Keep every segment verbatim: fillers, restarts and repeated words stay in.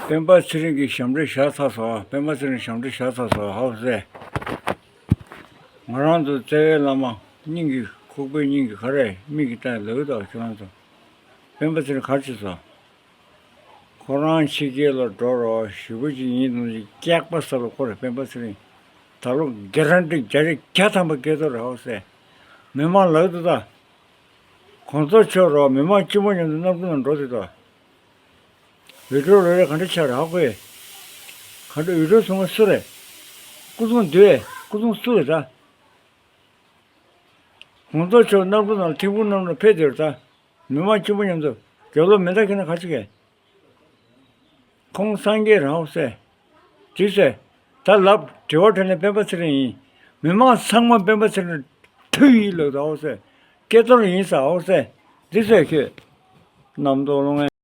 སྤེན་པ་ཚེ་རིང་གི་ཞབས་འདྲེན་བཞག་ཚར་སོང་། སྤེན་པ་ཚེ་རིང་ཞབས་འདྲེན་བཞག་ཚར་སོང་། ཧའོ་སེ། ང་རང་ཚོ་བཙལ་བའི་བླ་མ་སྙིང་གི་ཁུག་པའི་སྙིང་གི་ག་རེ་མིག་གིས་ལྟ་ཡི་ལབ་ཀྱི་འདུག་ཁྱོད་རང་ཚོ། སྤེན་པ་ཚེ་རིང་ག་རེ་བྱས་སོང་། ཁོ་རང་ཕྱི་རྒྱལ་ལ་འགྲོ་རོགས་ཞེ་པོ་ཅིག་ཡིན་དུས་ཀྱི་སྐྱག་པ་ཟ་ལ་ཁོ་རེ་སྤེན་པ་ཚེ་རིང་། ད་ལོ་གྷེ་རན་ཊི་བརྒྱ་ཆ་བརྒྱ་ཐམ་པ་སྐལ་རྡོར་རེད། ཧའོ་སེ། མི་མང་ལབ་ཀྱི་འདུག་ད། གོང་ས་མཆོག་རོགས་མི་མང་སྤྱི་མོ་མཉམ་དུ་གནམ་གྲུ་ནང་འགྲོ་ཟེར་ད། འུད་སྒྲོག་རེ་རེ་ག་འདྲ་ཆགས་རེད་ཧ་གོ་ཡས། ག་འདྲ་འུད་སྒྲོག་གསུང་མཁན་སུ་རེད། སྐུ་ཚོང་འདི་བས་སྐུ་ཚོང་སུ་རེད་ད། གོང་ས་མཆོག་གནམ་གྲུ་ནང་ཐིམ་ཕུག་གནམ་གྲུ་ཕེབས་བསྡད་ཡོད་ད། མི་མང་སྤྱི་མོ་མཉམ་དུ་རྒྱབ་ལོགས་མེ་མདའ་འཁྱེར་ན་ག་ཅི་གས། ཁོང་སངས་རྒྱས་རང་ཟེར། ཅི་ཟེར། ད་ལབ་དྲི་བ་དྲིས་ནས་སྤེན་པ་ཚེ་རིང་ཡིན། མི་མང་ཚང་མ་སྤེན་པ་ཚེ་རིང་ཐུག་ཡིན་ལབ་ད་ཧོ་ཟེར། སྐལ་རྡོར་ཡིན་ཟེར་ཧོ་ཟེར། འདི་ཟེར་ཁྱོད། རྣམ་རྟོག་སློང་ངེ།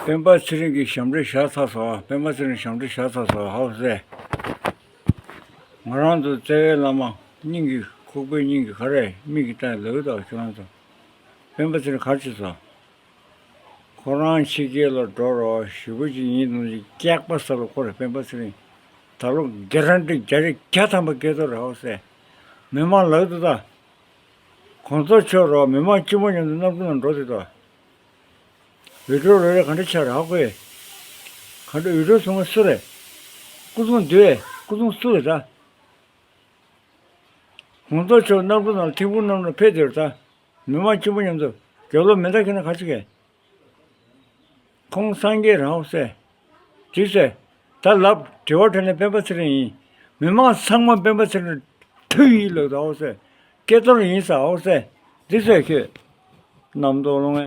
སྤེན་པ་ཚེ་རིང་གི་ཞབས་འདྲེན་བཞག་ཚར་སོང་། སྤེན་པ་ཚེ་རིང་ཞབས་འདྲེན་བཞག་ཚར་སོང་ཧོ་ཟེར། ང་རང་ཚོ་བཙལ་བའི་བླ་མ་སྙིང་གི་ཁུག་པའི་སྙིང་གི་ག་རེ་མིག་གིས་ལྟ་ཡི་ལབ་ཀྱི་འདུག་ཁྱོད་རང་ཚོ། སྤེན་པ་ཚེ་རིང་ག་རེ་བྱས་སོང་། ཁོ་རང་ཕྱི་རྒྱལ་ལ་འགྲོ་རོགས་ཞེ་པོ་ཅིག་ཡིན་དུས་ཀྱི་སྐྱག་པ་ཟ་ལ་ཁོ་རེ་སྤེན་པ་ཚེ་རིང་། ད་ལོ་གྷེ་རན་ཊི་བརྒྱ་ཆ་བརྒྱ་ཐམ་པ་སྐལ་རྡོར་རེད་ཧོ་ཟེར། མི་མང་ལབ་ཀྱི་འདུག་ད། གོང་ས་མཆོག་རོགས་མི་མང་སྤྱི་མོ་མཉམ་དུ་གནམ་གྲུ་ནང་འགྲོ་ཟེར་ད། འུད་སྒྲོག་རེ་རེ་ག་འདྲ་ཆགས་རེད་ཧ་གོ་ཡས། ག་འདྲ་འུད་སྒྲོག་གསུང་མཁན་སུ་རེད། སྐུ་ཚོང་འདི་བས་སྐུ་ཚོང་སུ་རེད་ད། གོང་ས་མཆོག་གནམ་གྲུ་ནང་ཐིམ་ཕུག་གནམ་གྲུ་ཕེབས་བསྡད་ཡོད་ད། མི་མང་སྤྱི་མོ་མཉམ་དུ་རྒྱབ་ལོགས་མེ་མདའ་འཁྱེར་ན་ག་ཅི་གས། ཁོང་སངས་རྒྱས་རང་ཟེར། ཅི་ཟེར། ད་ལབ་དྲི་བ་དྲིས་ནས་སྤེན་པ་ཚེ་རིང་ཡིན། མི་མང་ཚང་མ་སྤེན་པ་ཚེ་རིང་ཐུག་ཡིན་ལབ་ད་ཧོ་ཟེར། སྐལ་རྡོར་ཡིན་ཟེར་ཧོ་ཟེར། འདི་ཟེར་ཁྱོད། རྣམ་རྟོག་སློང་ངེ།